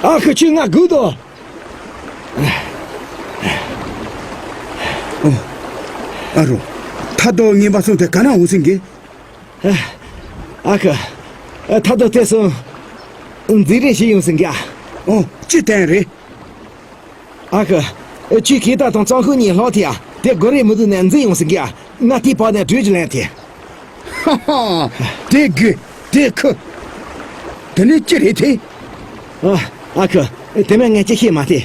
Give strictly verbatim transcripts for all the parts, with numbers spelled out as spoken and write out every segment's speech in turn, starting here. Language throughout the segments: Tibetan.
ཨ་ཁུ་ཁྱོད་ང་སྒུག་དོ། ཨ་རོ། ཐ་དོ་ངན་པ་སོང་དེ་ག་ན་འོང་སེང་གི། ཨ་ཁུ། ཐ་དོ་དེ་སོང་། འཛིང་རེས་བྱེད་ཡོང་སེང་གི་ཨ། ཨོ། ཅི་བསྟན་རེད། ཨ་ཁུ། ཁྱོད་གིས་ད་དང་གཙང་ཁུ་གཉིས་ལྷག་ཐེ་ཡ། དེ་དགོས་རེད་མི་འདུག་ནས་འཛིང་ཡོང་སེང་གི་ཨ། ང་དེའི་བར་ནས་བྲོས་ཀྱི་ལན་ཐེ། ཧ་ཧ། དེ་དགོས། དེ་ཁུ། དེ་ནི་ཅི་རེད་དེ། ཨ། ཨ་ཁུ། དེ་མིན་ངས་ཅི་ཤེས་མ་ཐེ།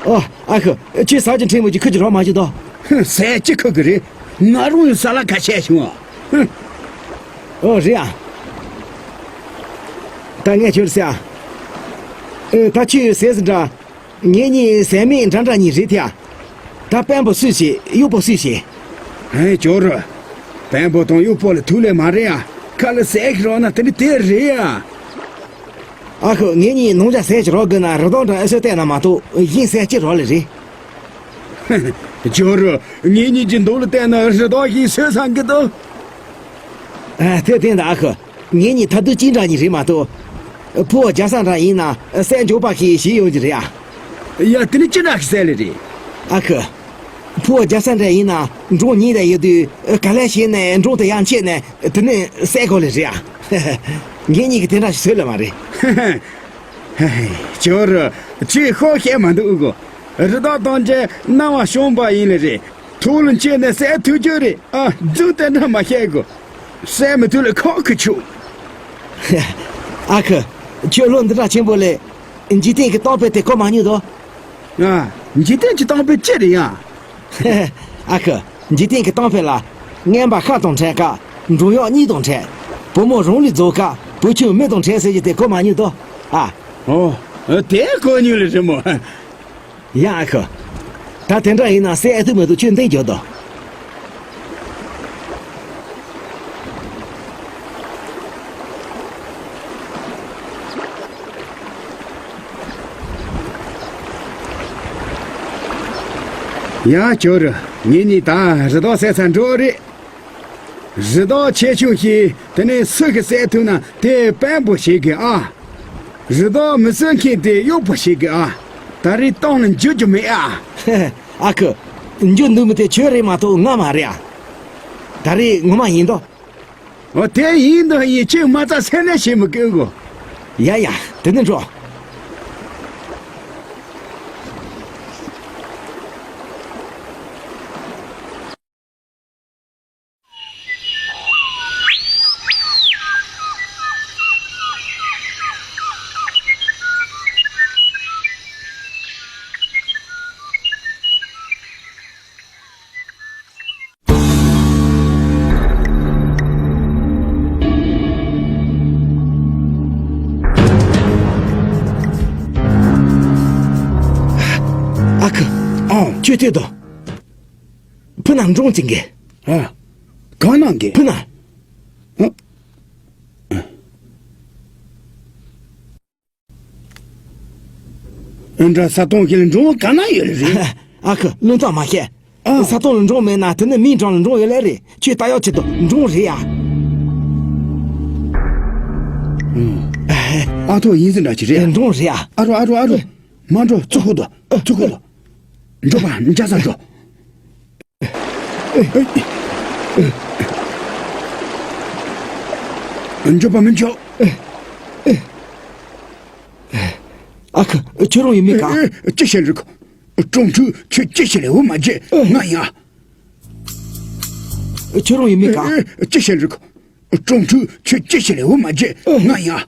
ཨོ། ཨ་ཁུ། ཁྱོད་ཟ་གི་ཁྲིམས་མོ་གི་ཁུ་གི་རོགས་མ་བྱེད་དོ། ཧུ། ཟས་ཅི་ཁུ་གི་རེད། ང་རང་ཡང་ཟ་ལ་ཁ་ཤས་བྱུང་ཨ། ཧུ། ཨོ་རེད་ཨ། ད་ངས་ཁྱོད་ཟེར་ཨ། ཨེ། ད་ཁྱོད་ཟས་ཟིན་འདྲ། ངེད་གཉིས་ཟས་མེད་འདྲ་འདྲ་གཉིས་རེད་དེ་ཨ། ད་དཔོན་པོ་སུས་བྱེད། གཡོག་པོ་སུས་བྱེད། ཧེ་ཇོ་རུ། དཔོན་པོ་དང་གཡོག་པོ་ལ་ཐུག་ལས་མ་རེད་ཨ། ཁ་ལ་ཟས་ཤིག་རག་ན་དེ་ནི་དེ་རེད་ཨ། ཨ་ཁུ། ངེད་གཉིས་ནང་ཇ་ཟས་ཅིག་རག་དགོས་ན་རི་དྭགས་འདྲ་ཨེ་སོས་བལྟས་ན་མ་གཏོགས་གཞན་ཟས་ཅི་རག་ལེ་རེད། ཇོ་རུ། ངེད་གཉིས་ཀྱི་མདོག་ལ་བལྟས་ན་རི་དྭགས་ཤིག་སོས་སང་གི་འདུག་ཨ། དེ་བསྟན་ད་ཨ་ཁུ། ངེད་གཉིས་ཐ་དུས་གཅིག་འདྲ་གཉིས་རེད་མ་གཏོགས། ཕུ་བོ་རྒྱ་སྲས་འདྲ་ཡིན་ན་སྲས་མགྱོགས་པ་ཞིག་བྱེད་ཡོང་གི་རེད་ཨ། ཡ། དེ་ནི་ཅི་འདྲ་ཞིག་ཟེར་ལེ་རེད། ཨ་ཁུ། ཕུ་བོ་རྒྱ་སྲས་འདྲ་ཡིན་ན་འབྲོང་ཉིད་དང་ཡོད་དུས་ག་ལེ་བྱས་ནས་འབྲོང་དེ་ཡར་འཁྱེར་ནས་དེ་ནས་བསད་དགོས་ལེ་རེད་ཨ། ངེད་གཉིས་ཀྱིས་དེ་འདྲ་ཞིག་བཟོས་ལེ་མ་རེད། ཇོ་རུ། ཁྱོས་ཤོག་བཤད་མ་འདུག་གོ། རི་དྭགས་ཐམས་ཅད་སྣང་བ་བྱང་པ་ཡིན་ལེ་རེད། ཐུགས་ལ་འཁྱེར་ནས་བསད་ཐུབ་རྒྱུ་རེད་ཨ། རྫུན་དེ་འདྲ་མ་བཤད་དགོས། བསད་མི་ཐུབ་ལ་ཁག་གི་ཆུག་ཨ་ཁུ། ཁྱོད་བློ་འདི་འདྲ་ཆེན་པོ་ལས། འཇིག་རྟེན་གྱི་གཏམ་དཔེ་དེ་གོ་མ་མྱོང་དོ། ཨ། འཇིག་རྟེན་གྱི་གཏམ་དཔེ་ཅི་རེད་ཡ། ཨ་ཁུ། འཇིག་རྟེན་གྱི་གཏམ་དཔེ་ལ། རྔན་པ་ཤ་དང་འཕྲད་ཀ། འབྲོང་གཡོག་གཉིས་དང་འཕྲད། བུ་མོ་རང་ལུས་རྫོགས་ཀ། བུ་ཆུང་མི་དང་འཕྲད་ཟེར་གྱི་དེ་གོ་མ་མྱོང་དོ། ཨ། ཨོ། དེ་གོ་མྱོང་ལེ་རེད་མོ། ཡ་ཨ་ཁུ། ད་དེ་འདྲ་ཡིན་ན་བསད་ཨེ་ཐུབ་མི་འདུག་ཁྱོད་འདི་འཇོག་དང་། ཡ་ཇོ་རུ། ངེད་གཉིས་ད་རི་དྭགས་བསད་ཚར་འགྲོ་རེད། རི་དྭགས་ཆེ་ཆུང་ཞིག་དེ་ནས་སུ་གིས་བསད་ཐུབ་ན་དེ་དཔོན་པོ་ཞིག་གི་ཨ། རི་དྭགས་མི་གསོད་མཁན་དེ་གཡོག་པོ་ཞིག་གི་ཨ། ད་རེས་གཏམ་ལ་འཇུ་རྒྱུ་མེད་ཨ། ཨ་ཁུ། འཇུ་འདུག་མི་དེ་ཁྱོད་རེད་མ་གཏོགས་ང་མ་རེད་ཨ། ད་རེས་ངོ་མ་ཡིན་དོ། འོ། དེ་ཡིན་དང་ཡིན། ཁྱོད་མ་རྩ་སེམས་ནས་བྱེད་མི་དགོས་གོ། ཡ་ཡ། དེ་ནི་འགྲོ། ཨ་ཁུ། ཨང་། ཁྱོད་ལྟོས་དང་། ཕུ་ན་འབྲོང་ཅིག་གི། ཨ། གང་ན་གི། ཕུ་ན། ཨ། ཨ་འདྲ་ས་སྟོང་གི་ལ་འབྲོང་ག་ན་ཡོད་རེད། ཨ་ཁུ། བླུན་རྟགས་མ་བཤད། ཨ། ས་སྟོང་ལ་འབྲོང་མེད་ན་དེ་ནི་མིའི་འགྲམ་ལ་འབྲོང་ཡོད་ལེ་རེད། ཁྱོད་ལྟ་ཡག་ཆེད་དུ་འབྲོང་རེད་ཡ། ཨ་ཐོ་ཡིན་ཟིན་འདྲ་ཅི་རེད། འབྲོང་རེད་ཡ། ཨ་རོ་ཨ་རོ་ཨ་རོ། མ་འགྲོ། ཚུར་ཁུག་དོ། ཚུར་ཁུག་དོ། འགྲོ་པ་འཇའ་ས་འགྲོ། འཇོག་པ་མི་འཇོག་ཨ་ཁུ། ཁྱོད་རང་ཡིན་མིན་ག་ཅི་བྱེད་རིག་གྲོང་ཁྱེར་ཁྱོད་ཅི་བྱེད་ལེ་འོ་མ་བརྗེད། ང་ཡིན་ཨ། ཁྱོད་རང་ཡིན་མིན་ག་ཅི་བྱེད་རིག་གྲོང་ཁྱེར་ཁྱོད་ཅི་བྱེད་ལེ་འོ་མ་བརྗེད། ང་ཡིན་ཨ།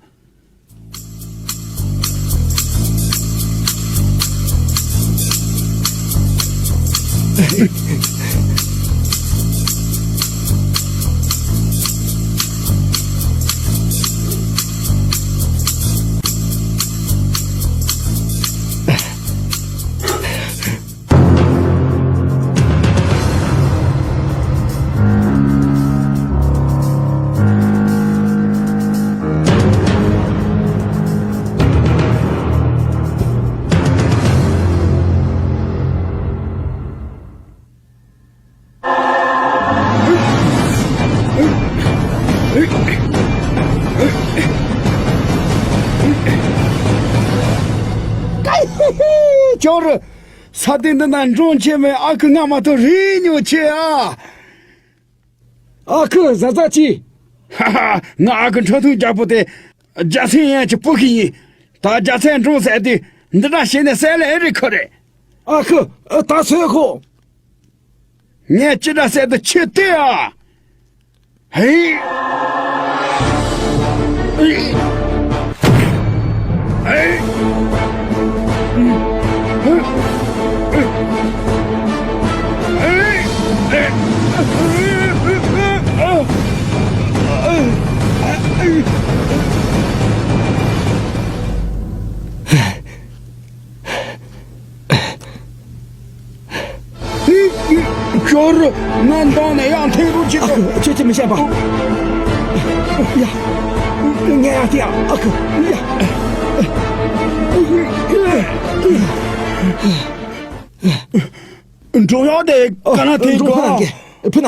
ཅོ་རུ། ས་སྟེང་འདི་ན་འབྲོང་ཆེ་མེད། ཨ་ཁུ་ང་མ་གཏོགས་རིག་མྱོང་ཆེ་ཨ། ཨ་ཁུ་ཟ་ཟ་ཅི། ཧ་ཧ། ང་ཨ་ཁུ་འཕྲོ་མཐུད་རྒྱལ་པོ་དེ་རྒྱ་ཚན་ཡན་གྱི་སྤུ་གི་ཡིན། ད་རྒྱ་ཚན་འབྲོང་ཟེར་དུས་འདི་འདྲ་བྱས་ནས་བསད་ལེ་རེད་ཁོ་རེད། ཨ་ཁུ། ད་ཚོད་ཁོ། ངས་ཅི་འདྲ་ཟེར་དུ་ཁྱོད་ལྟོས་ཨ། ཧེ། ཧེ། ཧེ། ཅོ་རུ། ང་འདང་ནས་ཡང་འཐེན་རོགས་བྱེད། ཨ་ཁུ། ཁྱོད་ཀྱིས་མི་ཤེས་པ། ཡ། ངས་ཡང་ཐེ་ཡ། ཨ་ཁུ། ཡ། འགྲོ་ཡག་དེ་ག་ན་ཐེ་འགྲོ་གོ། ཕུ་ན།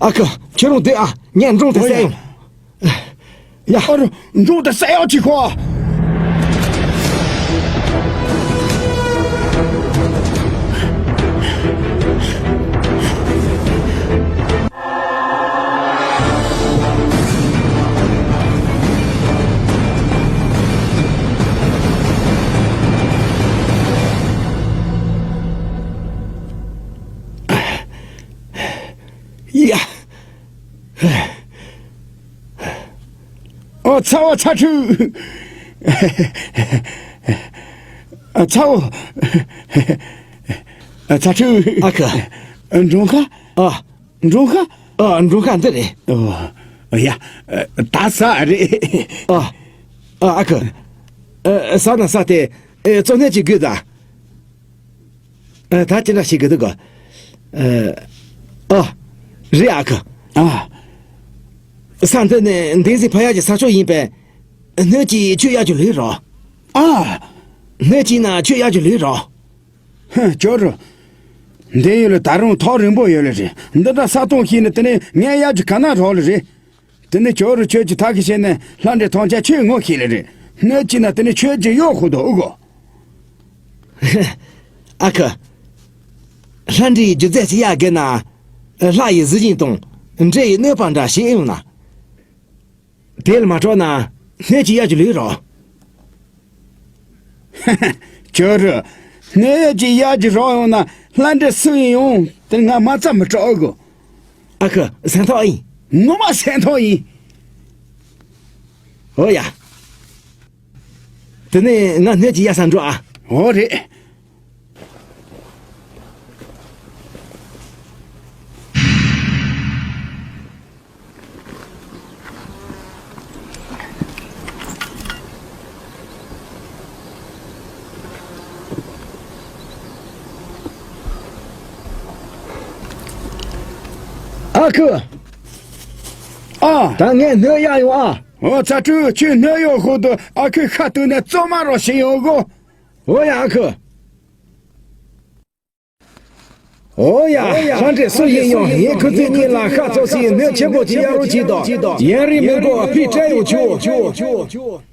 ཨ་ཁུ། ཁྱོད་རང་བསྡད་ཨ། ངས་འབྲོང་དེ་བསད་ཡོང་། ཡ། ཨ་རུ། འབྲོང་དེ་བསད་ཡག་ཅིག་ཁོ། ཡ། ཨོ་ཚ་བོ་ཚ་ཁྲུས། ཨ་ཚ་བོ། ཨ་ཚ་ཁྲུས། ཨ་ཁུ། འབྲོང་ཁ། ཨ། འབྲོང་ཁ། ཨ། འབྲོང་ཁ་འདི་རེད། ཨོ། ཡ། ད་ཟ་རེད། ཨ། ཨ། ཨ་ཁུ། ཨ། ཟ་ན་ཟ་སྟེ། ཨེ། གཙོ་གནད་ཅིག་དགོས་ད། ཨ། ད་ཅི་འདྲ་ཞིག་དགོས་འདུག་གོ། ཨ། ཨ། རེད་ཨ་ཁུ། ཨ། ས་འདི་ནི་འདན་ཟི་ཕ་ཡག་གི་ས་ཕྱོགས་ཡིན་པས། སྣོད་ཀྱིས་ཆུ་གཡར་རྒྱུ་ལོས་རོགས། ཨ། སྣོད་ཀྱིས་ན་ཆུ་གཡར་རྒྱུ་ལོས་རོགས། ཧ། ཅོ་རུ། འདི་ཡུལ་ལ་ད་རུང་ཐག་རིང་པོ་ཡོད་ལེ་རེད། འདི་འདྲ་ས་སྟོང་ཞིག་ནི་དེ་ནས་ངས་གཡར་རྒྱུ་ག་ན་རག་ལེ་རེད། དེ་ནས་ཅོ་རུ་ཁྱོད་ཀྱིས་ཐག་གིས་བྱས་ནས་ལྷ་འདྲེ་ཐང་ཆ་ཁྱོད་ངོ་ཤེས་ལེ་རེད། སྣོད་ཀྱིས་ན་དེ་ནས་ཁྱོད་ཀྱི་གཡོག་ཁུ་དོ་ཨུ་གོ། ཨ་ཁུ། ལྷ་འདྲེའི་རྒྱུ་རྫས་ཅིག་གཡར་དགོས་ན། ལྷ་ཡི་གཟི་བྱིན་དང་འདྲེ་ཡི་གནོད་པ་འདྲ་བྱེད་ཡོང་ན། དེ་ལ་མ་གྲོགས་ན་སྣོད་ཀྱིས་གཡར་རྒྱུ་ལོས་རོགས། ཅོ་རུ། སྣོད་ཀྱིས་གཡར་རྒྱུ་རག་ཡོང་ན་ལྷ་འདྲེ་སུ་ཡིན་ཡང་དེ་ང་མ་རྩ་མི་སྤྲོ་གོ། ཨ་ཁུ། སེམས་ཐག་ཡིན། ངོ་མ་སེམས་ཐག་ཡིན། འོ་ཡ། དེ་ནས་ང་སྣོད་ཀྱིས་གཡར་ས་འགྲོ་ཨ། འོ་རེད། ཨ་ཁུ། ཨ། ད་ངས་སྣོད་གཡར་ཡོང་ཨ། འོ་ཚ་ཁྲུས། ཁྱོད་སྣོད་གཡར་ཤོག་དུ་ཨ་ཁུས་ཁ་གཏུགས་ནས་བཙོ་མ་རོགས་བྱེད་ཡོང་གོ། འོ་ཡ་ཨ་ཁུ། འོ་ཡ། ལྷ་འདྲེ་སུ་ཡིན་ཡང་ངས་ཁོ་ཚོའི་གཉིས་ལ་ཤ་ཚ་སའི་སྣོད་ཆེན་པོ་ཅིག་གཡར་རོགས་གྱིས་དང་། ཡུན་རིང་མི་འགོར་བར་ཕུད་སྤྲད་ཡོང་ཆོག།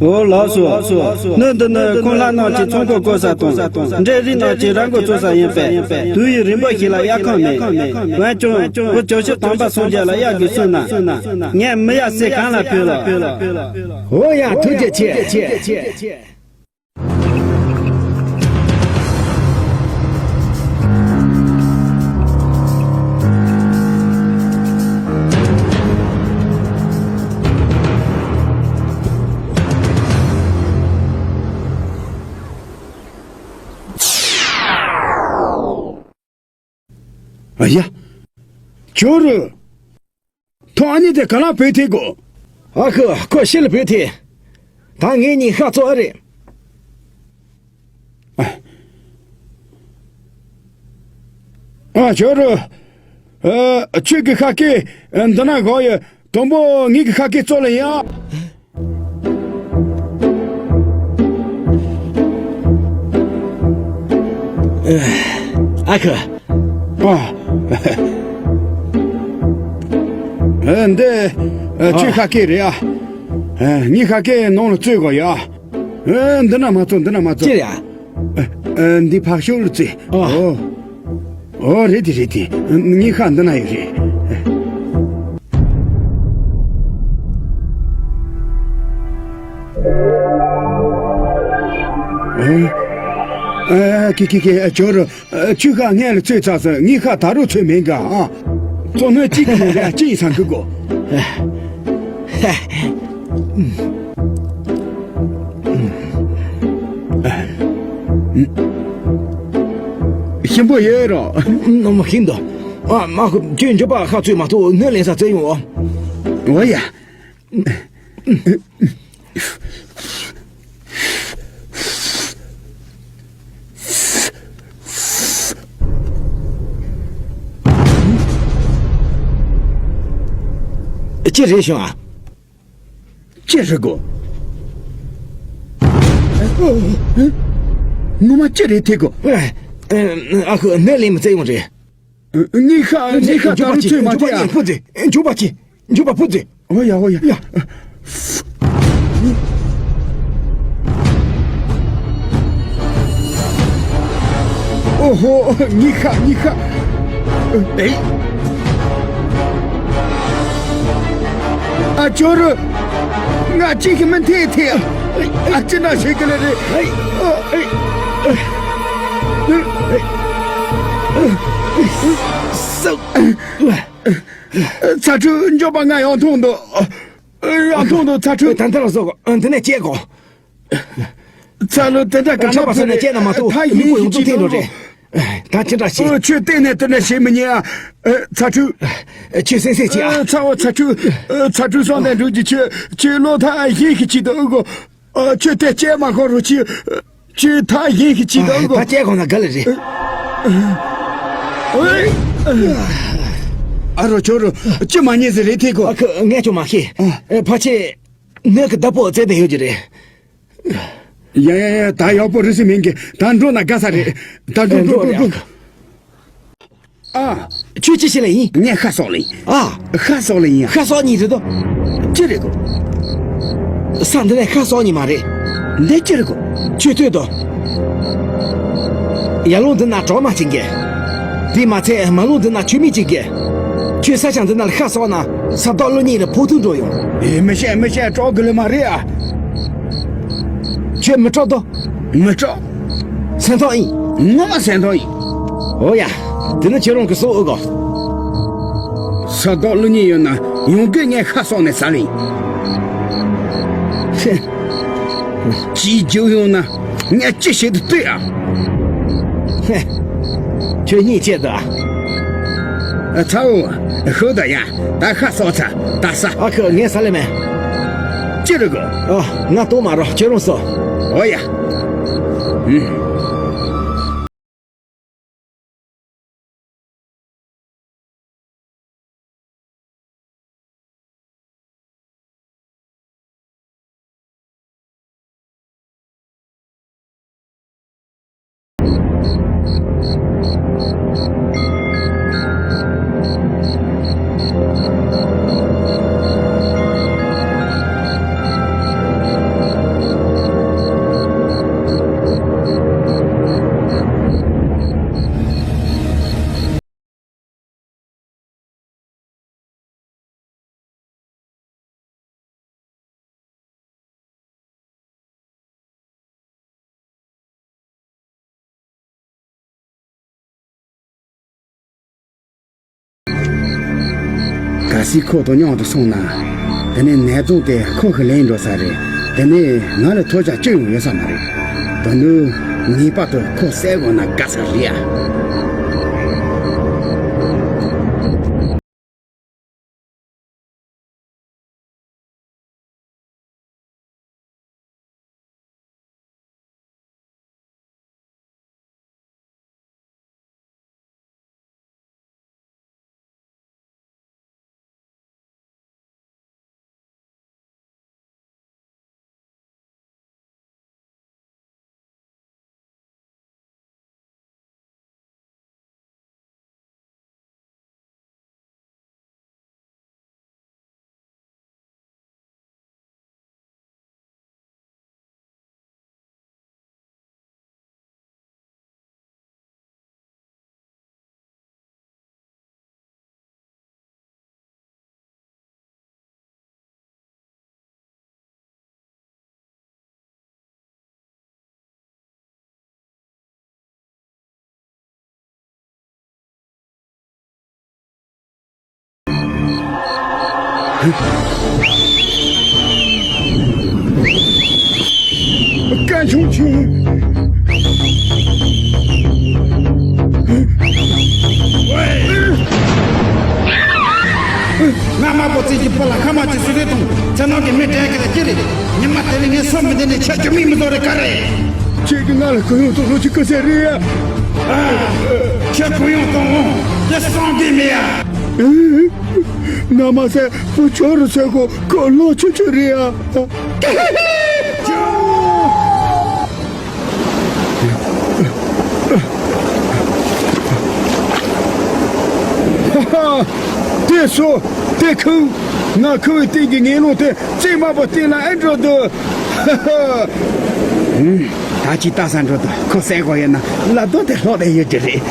འོ་ལགས་སོ། སྣོད་འདི་ནི་ཁོང་ལྷ་རྣམས་ཀྱི་ཚོགས་འཁོར་བསྐོར་ས་དང་། འདྲེ་རིགས་རྣམས་ཀྱི་ར་མགོ་བཙུགས་ས་ཡིན་པས། དུས་ཡུན་རིང་པོ་ཞིག་ལ་གཡར་ཁོམ་མེད། འོན་ཀྱང་བོད་བྱང་ཕྱོགས་དམ་པ་སངས་རྒྱས་ལ་གཡར་དགོས་གསུངས་ན། ངས་མི་གཡར་ཟེར་གང་ལ་ཕོད་ལགས། འོ་ཡ། ཐུགས་རྗེ་ཆེ། ཨ་ཡ། ཅོ་རུ། ཐོ་ཨ་ནི་དེ་ག་ལ་བུད་ཐེ་གོ། ཨ་ཁུ། ཁོ་ཕྱི་ལ་བུད་ཐེ། ད་ངེད་གཉིས་ཤ་ཚོ་ཨ་རེད། ཨ། ཨ། ཅོ་རུ། ཨ། ཁྱོད་ཀྱི་ཤ་སྐད་འདི་ན་གོ་ཡོད། དང་པོ་ངེད་ཀྱི་ཤ་སྐེ་བཙོ་ལ་ཡིན་ཨ། ཨ་ཁུ། ཨ། ཨ། འདི་ཨ། ཁྱོད་ཤ་སྐེ་རེད་ཨ། ཨ། ངའི་ཤ་སྐེ་ནང་ལ་བཙོས་དགོས་ཡ། ཨ། འདི་ན་མ་བཙོ། འདི་ན་མ་བཙོ། ཅི་རེད་ཨ། ཨ། འདི་ཕག་ཤོག་ལ་བཙོས། ཨ། ཨོ། ཨོ། རེད་དེ་རེད་དེ། ངའི་ཤ་འདི་ན་ཡོད་རེད། ཨ། ཨ། ཀི་ཀི་ཀི། ཇོ་རུ། ཨ། ཁྱོད་ཤ་སྔོན་ལ་བཙོས་ཚར་སོང་། ངའི་ཤ་ད་རུང་བཙོས་མེད་ག་ཨ། བཙོ་སྣོད་གཅིག་གི་ནང་ལ་ཅི་ཡིན་ས་འགུལ་གོ། ཞིམ་པོ་ཡོད་རོ། ནམ་ཞིམ་འདུག་ཨ། མ་ཁུ། ཁྱོད་མགྱོགས་པ་ཤ་བཙོས་མ་གཏོགས་སྣོད་ལེན་ས་བཙལ་ཡོང་། འོ་ཡ། ཅི་རེད་བྱུང་ཨ། ཅི་རེད་གོ། ངོ་མ་ཅི་རེད་དེ་གོ། ཨ་ཁུ། སྣོད་ལེན་མི་བཙལ་ཡོང་རེད། ངའི་ཤ། ངའི་ཤ་ད་རུང་བཙོས་མ་ཐུབ་ཨ། མགྱོགས་པ་བྱེད། མགྱོགས་པ་བྱེད། མགྱོགས་པ་ཕུད་ཟེར། ཨོ་ཡ། ཨོ་ཡ། ཡ། ཨོ་ཧོ། ངའི་ཤ། ངའི་ཤ། ཨེ། ཨ། ཇོ་རུ། ང་གཅིག་གིས་མི་འཐད་དེ། ཨ། ཅི་འདྲ་བྱེད་ཀྱི་ལེ་རེད། ཨ། ཨ། ཨ། ཨ། ཨ། ཚ་ཁྲུ། མགྱོགས་པ། ང་ཡང་མཐོང་འདུག་ཡང་མཐོང་འདུག་ཚ་ཁྲུ། ད་འདི་ལ་བཟོ་གོ། འདི་ནས་སྐྱེལ་གོ། ཚ་ལུ། དེ་འདྲ་གི། ད་ནག་པ་ས་ནས་སྐྱེལ་ན་མ་གཏོགས་མི་གོ་ཡོང་ཚུལ་ཐེངས་འགྲོ་རེད། ད་ཅི་འདྲ་བྱེད། ཁྱོད་གཏན་ནས་དེ་འདྲ་བྱེད་མི་ཉན་ཨ། ཚ་ཁྲུ། ཁྱོད་སེམས་སེམས་བྱེད་ཨ། ཚ་བོ། ཚ་ཁྲུ། ཚ་ཁྲུ་སོང་ནས་འགྲོ་རྒྱུ། ཁྱོད། ཁྱོད་བློ་ཐག་ཡིན་ཤི་ཆེད་དུ་ཨུ་གོ། ཨ། ཁྱོད་དེ་སྐྱེལ་མ་ཁོ་རུ་ཁྱོད། ཁྱོད་ཐག་ཡིན་ཤི་ཆེད་དུ་ཨུ་གོ། ད་སྐྱེལ་གོང་ན་ག་ལེ་རེད། ཨོའི། ཨ་རོ། ཁྱོད་རོ། ཅི་མ་ཉེས་ཟེར་རེད་དེ་གོ། ཨ་ཁུ། ངས་ཁྱོད་མ་ཤེས། ཨ། ཕལ་ཆེར་ནག་གི་བདག་པོ་བཙལ་བསྡད་ཡོད་ཀྱི་རེད། ཡ་ཡ་ཡ། ད་ཡག་པོ་རེད་ཟེར་མིན་གི། ད་འགྲོ་ན་དགའ་ས་རེད། ད་འགྲོ། འགྲོ། འགྲོ། འགྲོ། ཨ། ཁྱོད་ཅི་བྱེད་ལེ་ཡིན། ངས་ཤ་གསོག་ལེ་ཡིན། ཨ། ཤ་གསོག་ལེ་ཡིན། ཤ་གསོག་ནི་རེད་དོ། ཅི་རེད་གོ། ས་འདི་ནས་ཤ་གསོག་ནི་མ་རེད། འདི་ཅི་རེད་གོ། ཁྱོད་ལྟོས་དོ། ཡར་ལུང་འདི་ན་གྲོག་མ་ཅིག་གི། དེ་མ་ཚད་མར་ལུང་འདི་ན་ཆུ་མིག་ཅིག་གི། ཁྱོད་ས་ཞིང་འདི་ན་ལ་ཤ་གསོག་ན་ས་བདག་ཀླུ་གཉན་ལ་ཕོག་ཐུག་འགྲོ་ཡོང་། ཨེ། མི་ཤེས། མི་ཤེས། གྲོགས་གི་ལས་མ་རེད་ཨ། ཁྱོད་མི་སྐྲག་དོ། མི་སྐྲག་སེམས་ཐག་ཡིན། ངོ་མ་སེམས་ཐག་ཡིན། འོ་ཡ། དེ་ནི་ཁྱེད་རང་གི་སྲོག་ཨེ་གོ། ས་བདག་ཀླུ་གཉན་ཡོད་ན་ཡོང་གི། ངས་ཤ་གསོག་ནས་ཟ་ལེ་ཡིན། ཅིས་རྒྱུག་ཡོང་ན་ངས་ཅི་བྱེད་དུ་ལྟོས་ཨ། ཁྱོད་གཉིད་ཆད་དོ་ཨ། ཚ་བོ། ཤོག་དང་ཡ། ད་ཤ་གསོག་ཚར། ད་ཟ། ཨ་ཁུ། ངས་ཟ་ལེ་མེད། ཅི་རེད་གོ། ཨ། ང་ལྟོགས་མ་རོགས། ཁྱེད་རང་ཟོ། འོ་ཡ། ཨུམ། གལ་སྲིད་ཁོ་དང་མཉམ་དུ་སོང་ན། དེ་ནས་ནད་གདོན་དེ་ཁོ་གིས་ལེན་འགྲོ་ས་རེད། དེ་ནས་ང་ལ་ཐོལ་རྒྱག་ཅི་ཡང་ཡོད་ས་མ་རེད། ད་ནི་ངེས་པར་དུ་ཁོ་བསད་དགོས་ན་དགའ་ས་རེད་ཨ། སྐད་ཆུང་ཆུང་། ང་དམར་པོ་རྩེ་གཅིག་པོ་ལ་ཁ་མ་ཅིག་སུ་རེད་དང་ཚེ་ནང་གི་མི་དྲན་གི་ལ་ཅི་རེད། ཉི་མ་དེ་རིང་ངས་སོ་མི་འདི་ནས་ཆ་རྒྱུ་མིག་མི་བཟོ་རེད་ག་རེད། ཁྱེད་ཀྱིས་ང་ལ་གུ་ཡངས་གཏོང་རོགས་ཅིག་གི་ཟེར་རེད་ཡ། ཁྱེད་གུ་ཡངས་གཏོང་འོང་དེ་སང་གི་མེད་ཡ། ང་མ་ཟད་བུ་ཆུང་རུ་ཟེར་གོ་ཁོ་ལོ་ཆུང་ཆུང་རེད་ཡ། ཧ་ཧ། དེ་སོ། དེ་ཁུ། ང་ཁུ་བའི་སྟེང་གི་ངན་སློང་དེ་རྩིག་དམར་པོ་སྟེང་ལ་ཨེ་འགྲོ་འདུག་ཧ་ཧ། ད་ཅི་ལྟ་ས་འགྲོ་འདུག་ཁོ་སེ་གོ་ཡོད་ན་ལ་རྡོ་དེ་ལྷོག་བསྡད་ཡོད་ཀྱི་རེད།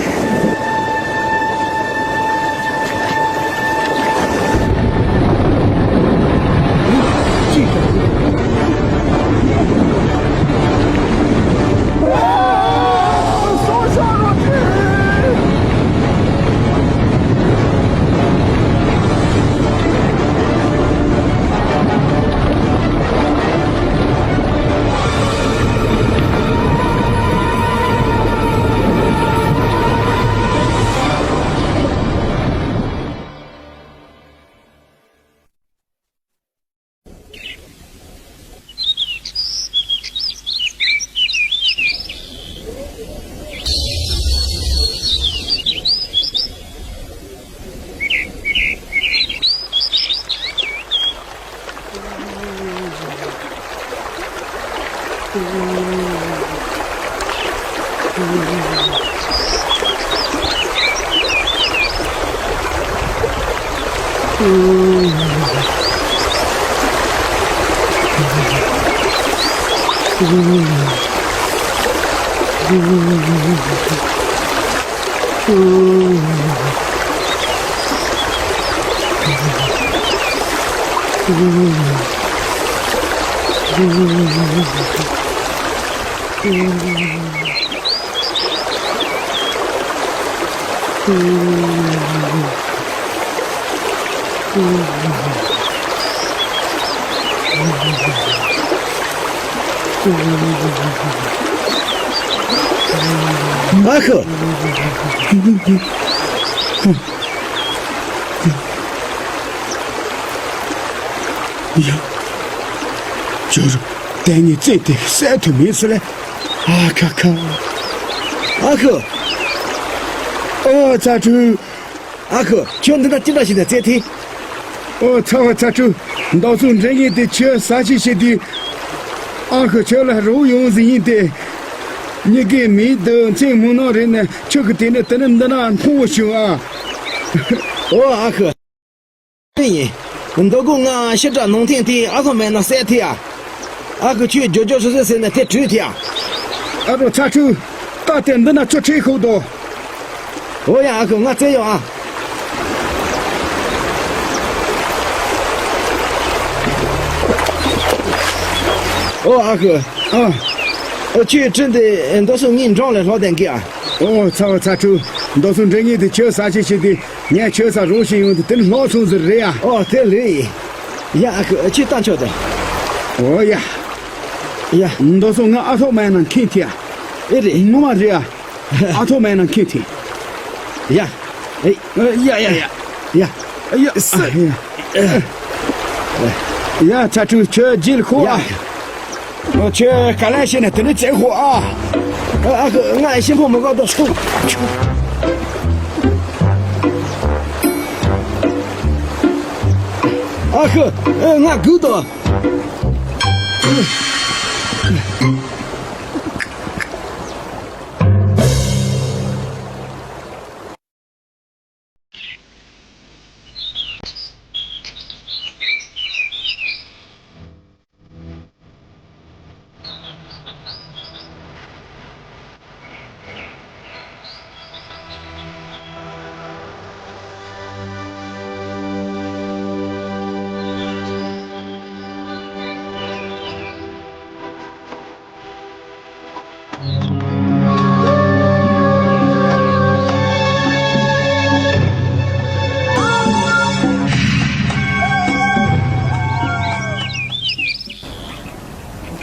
ཨ་ཁུ། ཡ། ཇོ་རུ། དེ་ངའི་རྩེ་དེ་གསལ་ཐུབ་མེད་སོ་ལེ། ཨ་ཁ་ཁ། ཨ་ཁུ། ཨོ་ཚ་ཁྲུ། ཨ་ཁུ། ཁྱོད་འདི་ན་ཅི་འདྲ་ཞིག་ནས་རྩེ་ཐི། ཨོ་ཚ་བ་ཚ་ཁྲུ། མདོ་སུ་འདྲེ་ངེས་དེ་ཁྱོད་ས་ཞིག་བྱེད་དུས། ཨ་ཁུ་ཁྱོད་ལ་རོགས་ཡོང་ཟིན་ཡིན་ཏེ། མྱི་གི་མིང་དུ་མཚན་མོ་ནང་རེད་ནས་ཁྱོད་ཀྱི་དེ་ནས་དེ་ནས་འདི་ན་མཐོང་བ་བྱུང་ཨ། ཨོ་ཨ་ཁུ། ཡིན། མདོ་སྒོ་ང་ཤི་དྲག་ནང་ཐེངས་དེ་ཨ་ཁུ་མེད་ན་བསད་ཐི་ཨ། ཨ་ཁུ་ཁྱོད་ཇོ་ཇོ་སོ་སོ་ཟེར་ནས་དེ་བྲོས་ཐི་ཨ། ཨ་རོ་ཚ་ཁྲུ། ད་དེ་འདི་ན་ཁྱོད་ཁྲིད་ཤོག་དོ། ཨོ་ཡ་ཨ་ཁུ་ང་བཙལ་ཡོང་ཨ། ཨོ་ཨ་ཁུ། ཨ། ཨོ་ཁྱོད་ཁྲིད་འདི་མདོ་སུ་ངའི་འབྲོང་ལས་ལྷོ་དན་གི་ཨ། ཨོ་ཚ་བ་ཚ་ཁྲུ། མདོ་སུ་འདྲེ་ངེས་དེ་ཁྱོད་ས་ཆེ་ཆེ་དེ། ངས་ཁྱོད་ས་རོགས་ཤིག་ཡོང་དུས་དེ་ནི་ལྷོ་སོང་ཟེར་རེད་ཡ། ཨོ་དེ་ལོས་ཡིན། ཡ་ཨ་ཁུ་ཁྱོད་ལྟ་ཆོག་དེ། ཨོ་ཡ། ཡ། མདོ་སོང་ང་ཨ་ཐོག་མ་ཡིན་ན་མཁྱེན་ཐི་ཡ། ཨེ་རེད། ངོ་མ་རེད་ཡ། ཨ་ཐོག་མ་ཡིན་ན་མཁྱེན་ཐི། ཡ། ཨེ། ཡ་ཡ་ཡ། ཡ། ཡ་སི། ཡ་ཚ་ཁྲུ་ཁྱོད་རྗེས་ལ་ཤོག་ཨ། ཁྱོད་ག་ལེ་བྱས་ནས་དེ་ནས་བཙལ་ཤོག་ཨ། ཨ་ཁུ་ང་ཤིང་ཕོ་མི་དགའ་དོ་ཆུ། ཨ་ཁུ་ང་སྒུག་དོ།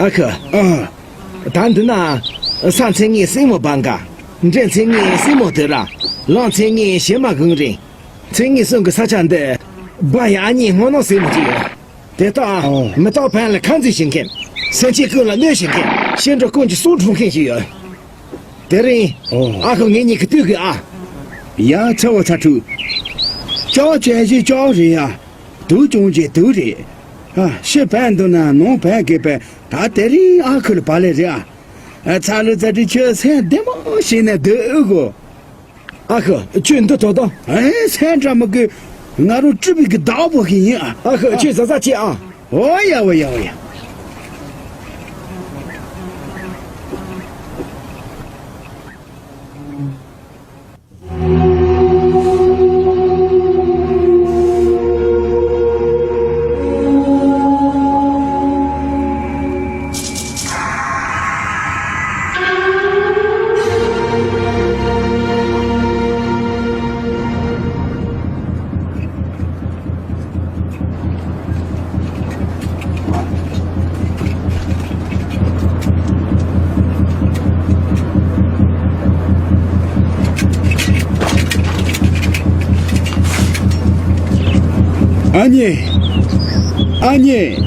ཨ་ཁུ། ཨ། ད་འདི་ན། ས་མཚན་ངན་སྲིང་མོ་བང་ག། འདྲེ་མཚན་ངན་སྲིང་མོ་དུ་ར། ལང་མཚན་ངན་བྱེ་མ་གང་རིང་། མཚན་ངན་གསུམ་གྱི་ས་ཆ་འདི། སྦ་ཡ་ཨ་མྱེས་སྔོ་ནག་སྲིང་མོ་ཅིག་ཡོད། དེ་དག་ཨོ། མི་རྟག་ཕན་ལ་ཁ་འཛིན་བྱེད་མཁན། སེམས་ཅན་ཀུན་ལ་གནོད་བྱེད་མཁན། གཤིན་གྲོགས་ཀུན་གྱི་སྲོག་འཕྲོག་མཁན་ཞིག་ཡོད། དེ་རིང་། ཨོ། ཨ་ཁུ་ངེད་གཉིས་ཀྱི་ལྟོས་དགོས་ཨ། ཡ་ཚ་བོ་ཚ་ཕྲུག་ལྕགས་ཅན་ཞིག་ལྕགས་རེད་ཡ། དུག་ཅུང་ཅན་དུག་རེད། ཨ། ཕྱི་ཕན་འདུག་ན་ནང་ཕན་དགོས་པས། ད་དེ་རིང་ཨ་ཁུ་ལ་བ་ལེ་རེད་ཨ། ཚ་ལུ་ཙ་ཏི་ཁྱོད་སེམས་བདེ་མོ་བྱས་ནས་སྡོད་དགོས། ཨ་ཁུ་ཁྱོད་འདི་དོ་དང་། ཨེ་སེམས་ཁྲལ་མི་དགོས། ང་རང་སྤྲུལ་པའི་གི་བདག་པོ་ཞིག་ཡིན་ཨ། ཨ་ཁུ་ཁྱོད་གཟབ་གཟབ་བྱེད་ཨ། འོ་ཡ་འོ་ཡ་འོ་ཡ། ཨ་མྱེས། ཨ་མྱེས།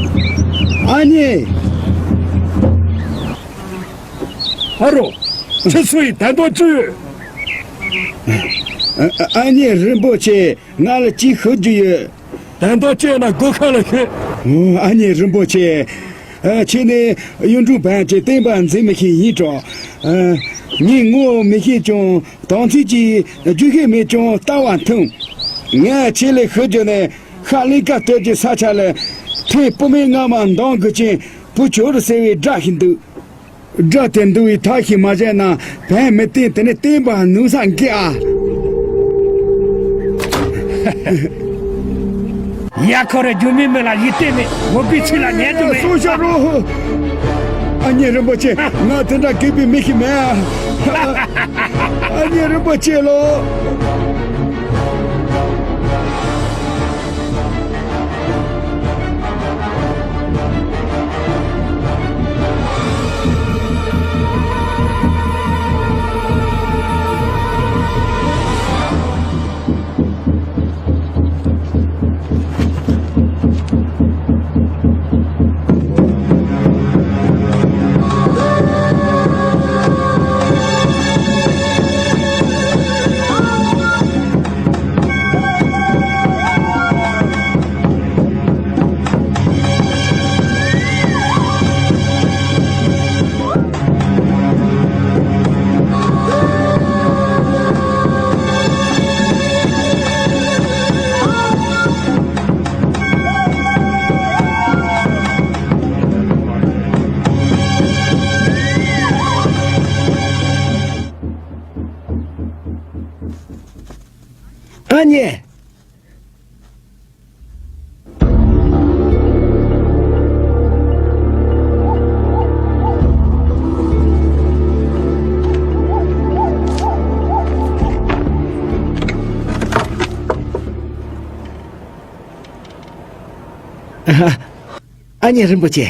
ཨ་མྱེས། ཨ་རོ། ཁྱེད་ཚོ་ཡི་དན་ཏོག་ཅི་ཡོད། ཨ་ཨ་མྱེས་རིན་པོ་ཆེ། ང་ལ་ཅིག་ཞུ་རྒྱུ་ཡོད། དན་ཏོག་ཅི་ཡོད་ན་སྒོ་ཁ་ལ་ཤོད། ཨོ། ཨ་མྱེས་རིན་པོ་ཆེ། ཨ། ཁྱེད་ནི་གཡུང་དྲུང་བོན་གྱི་བསྟན་པ་འཛིན་མི་ཞིག་ཡིན་ཀྱང་། ཨ། ངས་ངོ་མི་ཤེས་ཀྱང་དམ་ཚིག་གི་རྒྱུ་ཤེས་མེད་ཀྱང་ལྟ་བ་མཐུན། ངས་ཁྱེད་ལ་ཞུ་རྒྱུ་ནི་ཤར་གླིང་དཀར་སྟོད་ཀྱི་ས་ཆ་ལ་ཐེངས་སྤོ་མེད་སྔ་མ་འདང་དགོས་ཅན་བུ་ཆོ་རུ་ཟེར་བའི་དགྲ་ཞིག་འདུག་དགྲ་དེ་འདུལ་བའི་ཐབས་ཤིག་མ་བྱས་ན་བན་མི་བསྟེན། དེ་ནས་བསྟན་པ་ནུབ་ས་འགྱེལ་ཨ། ཡ་ཁོ་རེ་རྒྱུ་མེད་མི་ལ་ཡིད་བརྟན་མེད། འོ་པའི་ཚིག་ལ་ཉན་རྒྱུ་མེད། སོང་ཤག་རོ། ཨ་མྱེས་རིན་པོ་ཆེ། ང་དེ་འདྲ་སྐྱིད་པའི་མི་ཞིག་མེད་ཨ། ཨ་མྱེས་རིན་པོ་ཆེ་ལོ། ཨ་མྱེས། ཨ་མྱེས་རིན་པོ་ཆེ།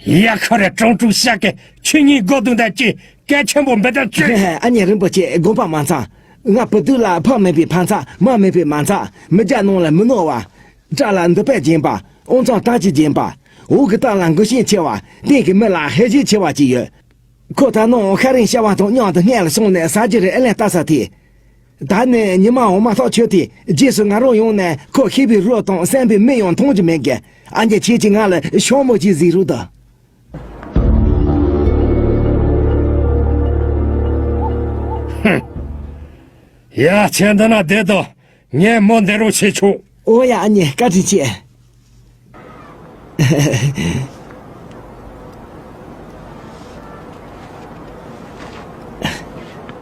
ཡ་ཁ་རེ་ཀྲང་ཀྲུང་ཤག་གི་ཆོས་ཉིད་སྒོ་དུང་དང་ཅི་སྐད་ཆེན་པོ་འབད་དང་ཅི། ཨ་མྱེས་རིན་པོ་ཆེ་དགོངས་པ་མ་ཚོམ། ང་བུ་དུས་ལ་ཕ་མེད་པའི་ཕ་མཚམས། མ་མེད་པའི་མ་མཚམས། མི་རྒྱ་ནང་ལ་མི་ནོར་བ། དགྲ་ལ་འདུན་པ་བརྗེད་པ། དབང་ཚང་དར་ཅིག་བརྗེད་པ། འོག་གི་ལྟ་ལ་འགུལ་ཤེད་ཆེ་བ། སྟེང་གི་མི་ལ་ཧེ་ཤེད་ཆེ་བ་ཅིག་ཡོད། ཁོ་ད་ནངས་ཤ་རིང་བྱ་བ་དང་མཉམ་དུ་སྔོན་ལ་སོང་ནས་ཟ་རྒྱུ་རེ་ཨེ་ལེན་ལྟ་ས་དེ། ད་ནི་ཉི་མ་འོ་མ་ཐག་ཆོད་དེ་རྗེས་སུ་ང་རང་ཡོང་ནས་ཁོ་ཤི་བའི་རོ་དང་བསམ་པའི་མིག་ཡང་མཐོང་རྒྱུ་མེད་གི། ཨ་མྱེས་ཁྱེད་ཀྱིས་ང་ལ་ཤོག་མོ་ཅིག་གཟིགས་རོགས་དང་། ཧུམ། ཡ་ཁྱེད་འདི་ན་བསྡད་དང་། ངས་མོ་འདེད་རོགས་བྱེད་ཆོག་ཨོ་ཡ་ཨ་མྱེས་བཀའ་དྲིན་ཆེ།